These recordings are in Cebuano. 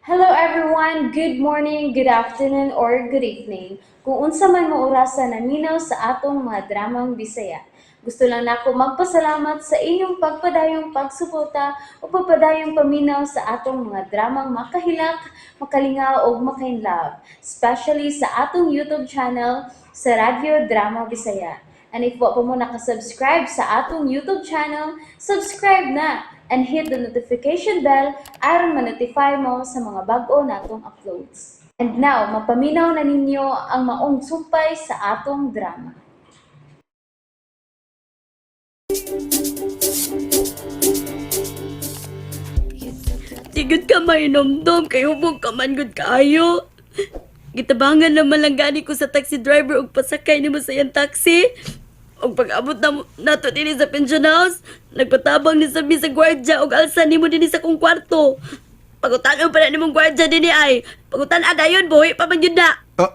Hello everyone! Good morning, good afternoon, or good evening. Kung unsa man mo orasa naminaw sa atong mga dramang Bisaya. Gusto lang nako magpasalamat sa inyong pagpadayong pagsuporta o pagpadayong paminaw sa atong mga dramang makahilak, makalingaw ug makainlove, especially sa atong YouTube channel sa Radyo Drama Bisaya. And if wa pa mo nakasubscribe sa atong YouTube channel, subscribe na and hit the notification bell aron ma-notify mo sa mga bag-o natong uploads. And now, mapaminaw na ninyo ang maong sumpay sa atong drama. Sigod ka mainomdom kay hubog ka man gud kaayo. Gitabangan naman lang gani ko sa taxi driver og pasakay nimo sa iyang taxi. Og pag-abot na nato dinhi sa pension house, nagpatabang ni sabi sa gwardya og alsa nimo dinhi sa kong kwarto. Pagutan pa na nimong gwardya dinhi ay. Pagutan dayon buhi pa man gyud na. Ah,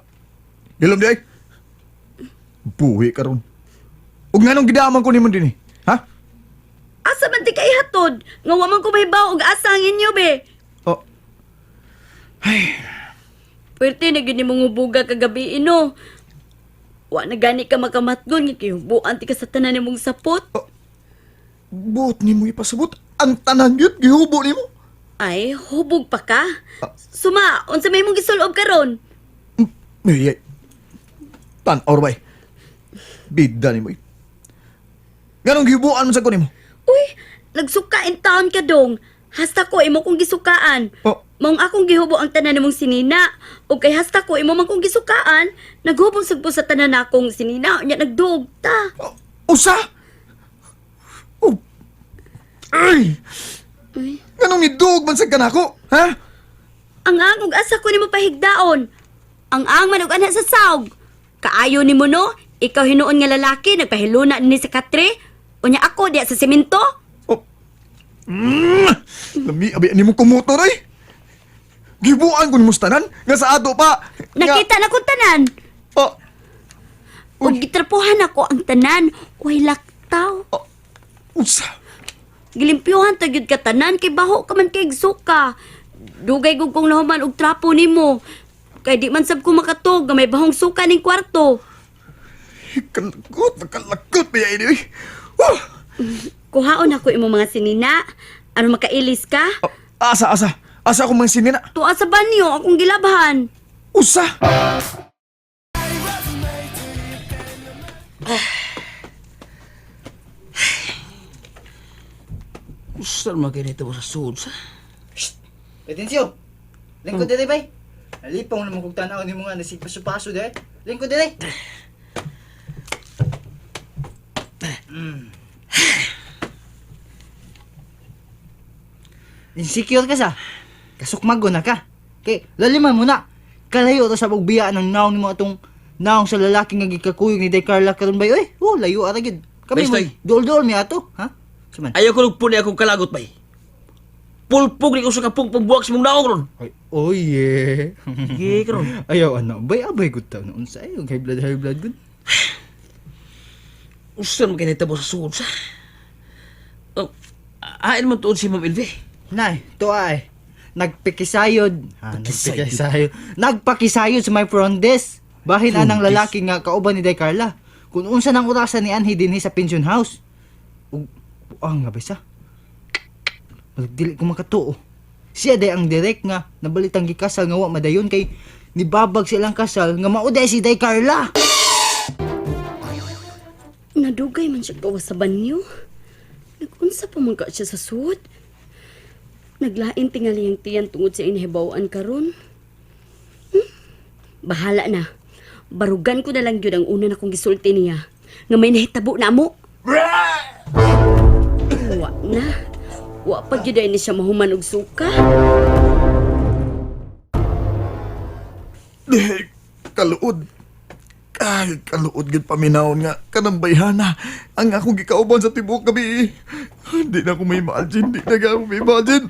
Dilom di ay. Buhi ka ron. Ug nganong gidaman ko nimo dinhi? Ha? Asa man ti kay hatod? Nga wa man ko mahibaw og asa ang inyo be. Oh. Pwerte na gyud nimong hubuga kagabi ino. Wa na gani ka makamatgon nga kay hubuan ti ka sa tanan nimong sapot. Buot nimo ipasabot ang tanan gyud gihubo nimo. Ay, hubog pa ka? Suma, unsa may imong gisulob karon? Ay, ay. Tan-aw ra bay. Bida nimo. Eh. Nganong gihubuan man sa ko nimo? Uy, nagsuka in town ka dong. Hasta ko imo kong gisukaan. Oh. Maong akong gihubo ang tanan nimong sinina. Ug kay hasta ko imo man kong gisukaan, naghubog sugpo sa tanan akong sinina, unya nagduog ta. Oh, usa? Oh. Ay! Uy, Nganong niduog man sa kanako? Ha? ang ang ug asa ko nimo pahigdaon. Ang ang man og ana sa saog. Kaayo nimo no, ikaw hinuon nga lalaki nagpahiluna ni sa katre. Unya ako diya sa semento. Oh. Lami abi nimo kumutor ay. Gibuan ko nimo sa tanan nga sa ato pa. Nga, Nakita na kong tanan. Oh, Ug gitrapuhan ako ang tanan. Uy, laktaw. oh, usa. Gilimpyuhan ta gyud ka tanan kay baho ka man kay suka. Dugay gud kong nahuman og trapo nimo. Kay di man sab ko makatog nga may bahong suka ning kwarto. Kalagot, nakalagot pa yan eh. Oh, Kuhaon ako imong mga sinina. Aron makailis ka? oh, asa, asa. Asa akong mga sinina. Tuwa sa banyo akong gilabhan. Usa. Usa man kay nito sa sud sa. Petensyo! Lingkod diri bay. Nalipong naman kog tan-aw nimo nga nasig paso-paso diri. Lingkod diri. Insecure ka sa. Kasukmago na ka. Kay laliman mo na. Kalayo ra sa biya ng naong nimo atong naong sa lalaki nga gikakuyog ni Day Carla karon bay. Oy, oh, layo ara gyud. Kami mo Bestoy. duol-duol mi ato, ha? Suman. Ayaw ko lugpon ni akong kalagot bay. Pulpog ni ko sa kapong pagbuwak sa mong naong ron. Ay, oh yeah. Sige karon. Ayaw ano, bay abay gud taon unsa ay high blood gud. Usa man kay nito sa sud sa. Oh, hain man tuod si Ma'am Elvie. Nay, to ay nagpikisayod. Ha, Nagpikisayod. nagpikisayod. Nagpakisayod sa my front desk. Bahin Front anang desk? lalaki nga kauban ni Day Carla. Kung unsa nang orasan ni Anhi dinhi sa pension house. Ug ah nga bisa. Dili ko makatuo. Siya day ang direct nga nabalitang gikasal nga wa madayon kay nibabag silang kasal nga mao day si Day Carla. Nadugay man siya gawa sa banyo. Nagunsa pa man ka siya sa sud. Naglain tingali ang tiyan tungod sa inhibawan karon. Bahala na. Barugan ko na lang yun ang una na kong gisulti niya. Nga may nahitabo na mo. Wa na. Wa pa gyud ay ni siya mahuman og suka. Eh, kaluod. Ay, kaluod gid paminawon nga kanang bayhana. Ang akong gikauban sa tibuok gabi. Hindi na ako may imagine, di na ako may imagine.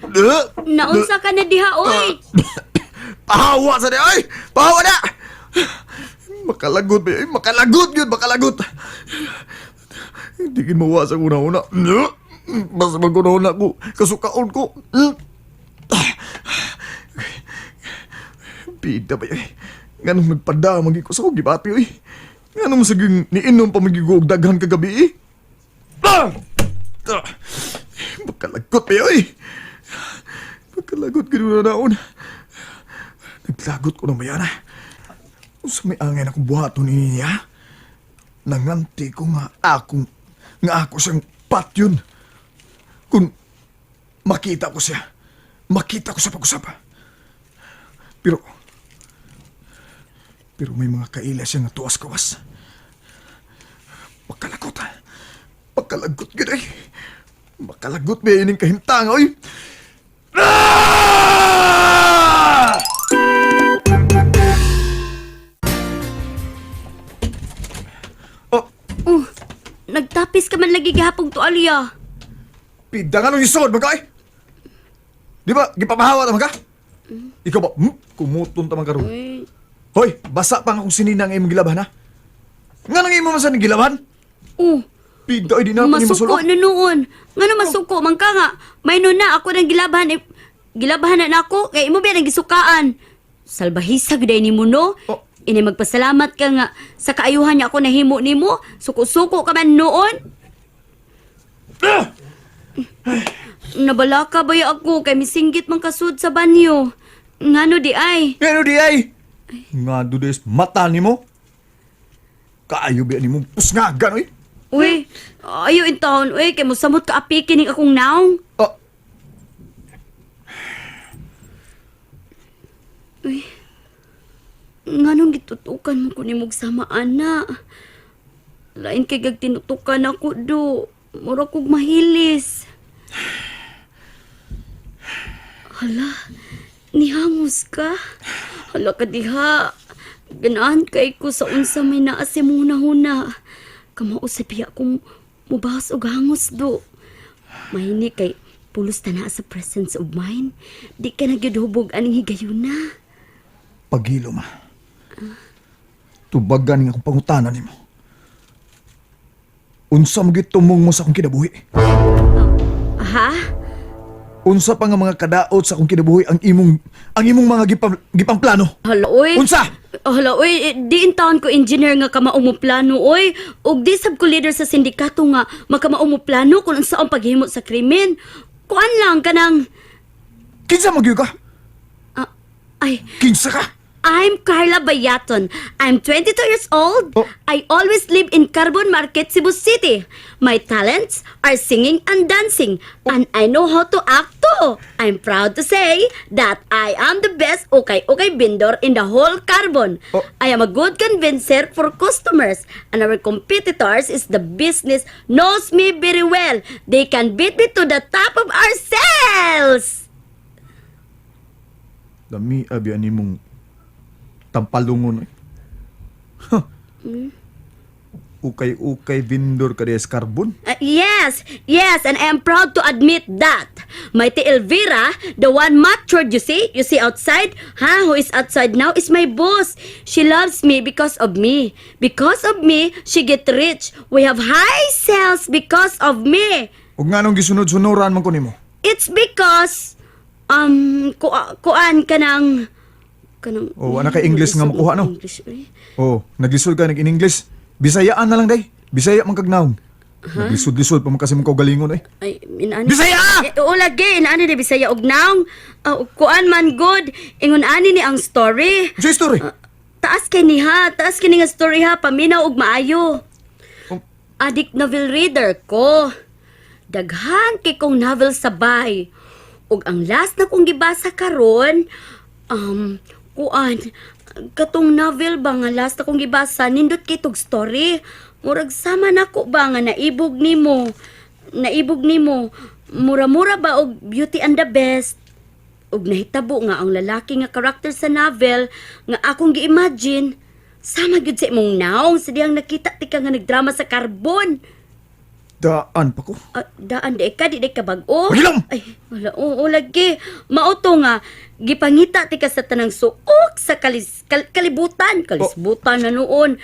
Naunsa ka na diha oy. Pahawa sa di ay! Pahawa na! Makalagot ba? Ay, makalagot yun, makalagot! Hindi kin mawa sa una-una. Basta mag-una-una ko, kasukaon ko. Pida ba eh. Nganong nagpadamag ko sa akong gibati oy. Nganong masaging niinom pa magigo og daghan kagabi eh. Ah! Ah! Makalagot pa oy. Makalagot gid na naon. Naglagot ko ng bayana. Unsa may angay na akong buhaton ni niya? Nanganti ko nga akong nga ako siyang patyon. Kung makita ko siya, makita ko sa pag-usap. Pero pero may mga kaila siya nga tuwas kawas. Makalagot ha. Makalagot gid ay. Makalagot ba ining kahimtang oy. Ah! Oh, Oh, nagtapis ka man lagi gihapong tualya. pida nga nung isod magka ay. Di ba, gipapahawa ta magka? Ikaw ba, kumuton ta man karon. Uy, Hoy, basa pa nga kung sinina ang imong gilaban ha. Nga nang imo man sa gilaban? oh, Pida ay di na ako ni masuko masulok. na noon. Nga na masuko, man ka nga. May nun na ako ng gilabahan. Eh, gilabahan na nako, kay imo biya nang gisukaan. Salbahisa gud ni mo no. Oh. Ini magpasalamat ka nga sa kaayuhan niya ako nahimo nimo. Suko-suko ka man noon. Ah! Nabala ka ba ya ako kay misinggit man kasud sa banyo. Ngano di ay? Nga no di ay. Nga dudes mata nimo. Kaayo biya nimo pusngagan oy. Uy, ayo in taon, uy, kay mosamot ka apiki ning akong naong. Oh, Uy, nganong gitutukan mo ko nimog sama ana? Lain kay gag tinutukan ako do. Mura kog mahilis. Hala, nihangos ka. Hala ka diha. Ganaan kay ko sa unsa may naa sa imong hunahuna. Kamao sa biya kong mubahas og hangos do. Mahini kay pulos ta naa sa presence of mind. Di ka na gyud hubog aning higayuna. Paghilo ma. Tubagan nga akong pangutana nimo. Unsa mo gitumong mo sa akong kinabuhi? Ha? Unsa pa nga mga kadaot sa akong kinabuhi ang imong mga gipangplano? Hala, oy. Unsa? Hala, oy. Eh, di in taon ko engineer nga kamao mo plano, oy. Ug di sab ko leader sa sindikato nga makamao mo plano kung unsa ang paghimo sa krimen. Kuan lang kanang Kinsa mo gyud ka? ah, ay, Kinsa ka? I'm Carla Bayaton. I'm 22 years old. Oh. I always live in Carbon Market, Cebu City. My talents are singing and dancing, and I know how to act too. I'm proud to say that I am the best ukay-ukay vendor in the whole Carbon. Oh. I am a good convincer for customers, and our competitors is the business knows me very well. They can beat me to the top of our sales. Dami abi ani mong tampalungon. Oy. Huh. Ukay-ukay vendor ka des carbon. Yes, yes, and I am proud to admit that. Mighty Elvira, the one matured you see outside, huh, who is outside now is my boss. She loves me because of me. Because of me, she get rich. We have high sales because of me. Ug nganong gisunod-sunuran man ko nimo? It's because, kuan ka ng, kanang, Oh, wala kay English nga makuha, no? English, eh. Oh, naglisod ka nag in English. Bisayaan na lang day. Bisaya man kag naong. Naglisod-lisod pa man kasi mong kaugalingon eh. Ay, inani. Bisaya! Eh, oo, lagi. Inaani ni Bisaya og naong. Ah, kuan man good. Ingon ani ni ang story. Sa story. Ah, taas kay ni ha. Taas kini nga story ha. Paminaw og maayo. Oh. Adik novel reader ko. Daghan kay kong novel sa bay. Ug ang last na kong gibasa karon, kuan, katong novel ba nga last na kong gibasa, nindot kay tog story. Murag sama nako ba nga naibog nimo. Naibog nimo. Mura-mura ba og Beauty and the Beast? Ug nahitabo nga ang lalaki nga karakter sa novel nga akong gi-imagine sama gyud sa imong naong sa dihang nakita tika nga nagdrama sa karbon. Daan pa ko. Ah, daan di ka di ka bag-o. Pagilom! Ay, wala oo lagi. Mao to nga gipangita tika sa tanang suok sa kalibutan, kalisbutan na noon.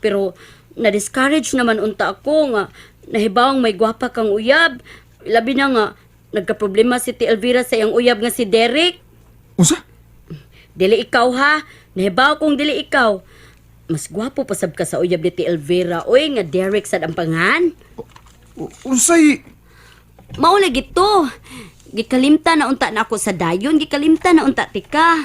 Pero na-discourage naman unta ako nga nahibawang may gwapa kang uyab. Labi na nga nagka-problema si T. Elvira sa iyang uyab nga si Derek. Unsa? Dili ikaw ha. Nahibaw kong dili ikaw. Mas gwapo pa sab ka sa uyab ni Ti Elvira. Uy, nga Derek sad ang pangan. Unsay Mao lagi to. Gikalimta na unta na ako sa dayon, gikalimta na unta tika.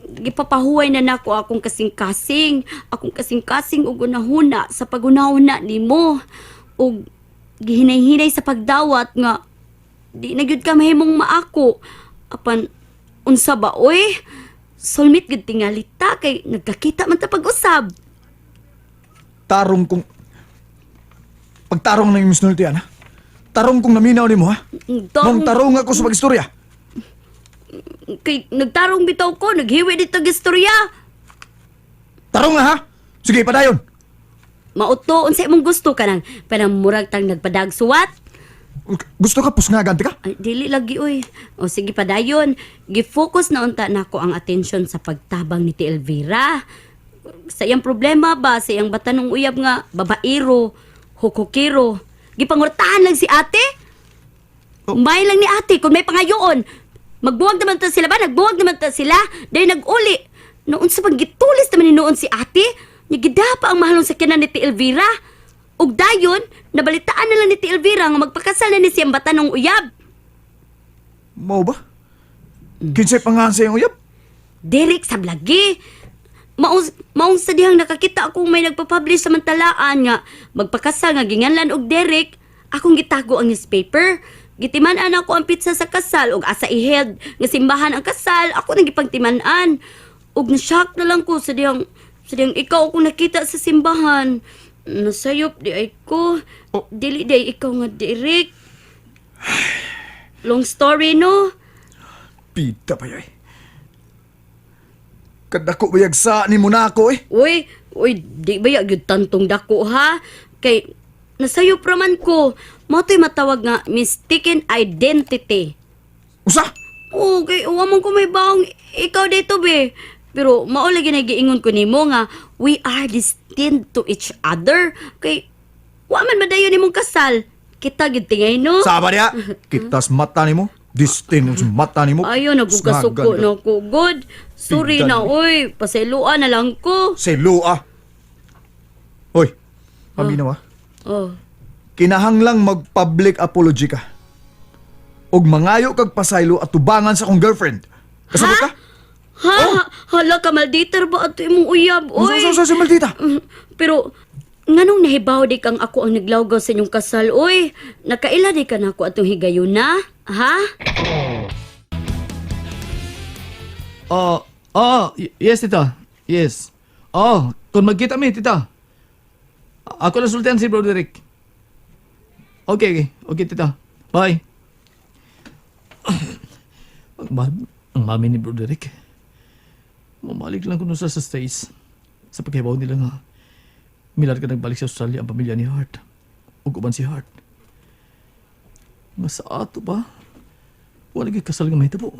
Gipapahuway na nako akong kasing-kasing, akong kasing-kasing ug unahuna sa pagunahuna nimo. Ug gihinay-hinay sa pagdawat nga di na gyud ka mahimong maako. Apan unsa ba oy? Soulmate gyud tingali ta kay nagkakita man ta pag-usab. Tarong kong pagtarong ng imong sinultian ha. Tarong kong naminaw nimo ha. Tarong- Mong tarong ako sa pag-istorya. Kay nagtarong bitaw ko, naghiwi dito istorya. Tarong na ha. Sige, padayon. Mauto, unsa imong gusto kanang panang murag tang nagpadagsuwat? Gusto ka pusngagan ka? Ay, dili lagi oy. O sige padayon, gi-focus na unta nako ang atensyon sa pagtabang ni Ti Elvira. Sa iyang problema ba, sa iyang batanong uyab nga babaero, hukukiro. Gipangurtahan lang si ate. May lang ni ate kung may pangayoon. Magbuwag naman ta sila ba? Nagbuwag naman ta sila. Dahil nag-uli. Noon sa paggitulis naman ni noon si ate, nagida pa ang mahalong sakyanan ni Ti Elvira. Ug dayon, nabalitaan na lang ni Ti Elvira nga magpakasal na ni siyang batanong uyab. Mao ba? Kinsay pangalan sa iyong uyab? Derek sa blagi. Maong, maong sa dihang nakakita akong may nagpa-publish sa mantalaan nga magpakasal nga ginganlan og Derek, akong gitago ang newspaper. Gitiman-an ako ang pizza sa kasal ug asa i-held nga simbahan ang kasal, ako nang gipangtiman-an. Ug na-shock na lang ko sa dihang ikaw akong nakita sa simbahan. Nasayop di ay ko. Oh. Dili di ay ikaw nga Derek. Long story no. Pita pa yoy. Kadako bayag sa ni Monaco eh. Uy, uy, di ba ya gyud tantong dako ha? Kay nasayop raman ko. Mao to'y matawag nga mistaken identity. Usa? Oo, kay uwa man ko may baong ikaw dito be. Pero mao lagi na giingon ko nimo nga we are destined to each other. Kay wa man madayon nimong kasal. Kita gid tingay no. Saba niya. Kitas mata nimo. Destin sa mata nimo. Ayo nagkukasuko Snagan ka. na ko good. Sorry Pigdan na oy, pasayloan na lang ko. Selo ah. Hoy, paminaw ah. Oh. Kinahanglang mag-public apology ka. Og mangayo kag pasaylo at tubangan sa akong girlfriend. Kasabot ka? Ha? Hala ka malditer ba ato imong uyab oy? Usa sa maldita. Pero nganong nahibaw di kang ako ang naglawgaw sa inyong kasal oy? Nakaila di ka nako atong higayuna? Ha? Oh, oh, yes, tita. Yes. Oh, kung magkita mi, tita. Ako na sultian si Broderick. Okay, okay. Okay, tita. Bye. Ang mami ni Broderick. Mamalik lang kuno sa States. Sa paghibaw nila nga. Milar ka nagbalik sa Australia ang pamilya ni Hart. Ug uban si Hart. Nga sa ato ba? Wala gyud kasal nga mahitabo.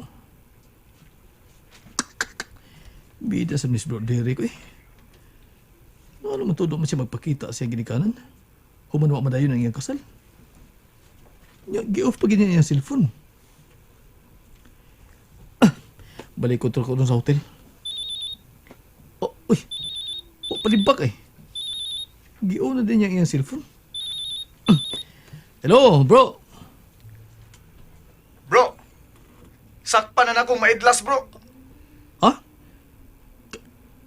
Bida sa Miss Broderick, eh. Ano man todo man siya magpakita sa iyang ginikanan? Human wa madayon ang iyang kasal. Nya, gi-off pa gini iyang cellphone. Ah, balik ko ko dun sa hotel. Oh, uy. Oh, palibak eh. Gi-on na din niya ang iyang cellphone. Ah. Hello, bro. Bro, sakpan na akong maidlas, bro. Ha?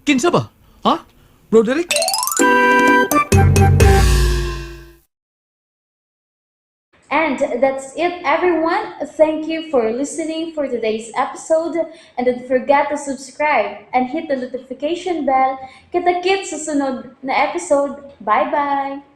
Kinsa ba? Ha? Broderick? And that's it, everyone. Thank you for listening for today's episode. And don't forget to subscribe and hit the notification bell. Kita-kits sa sunod na episode. Bye-bye!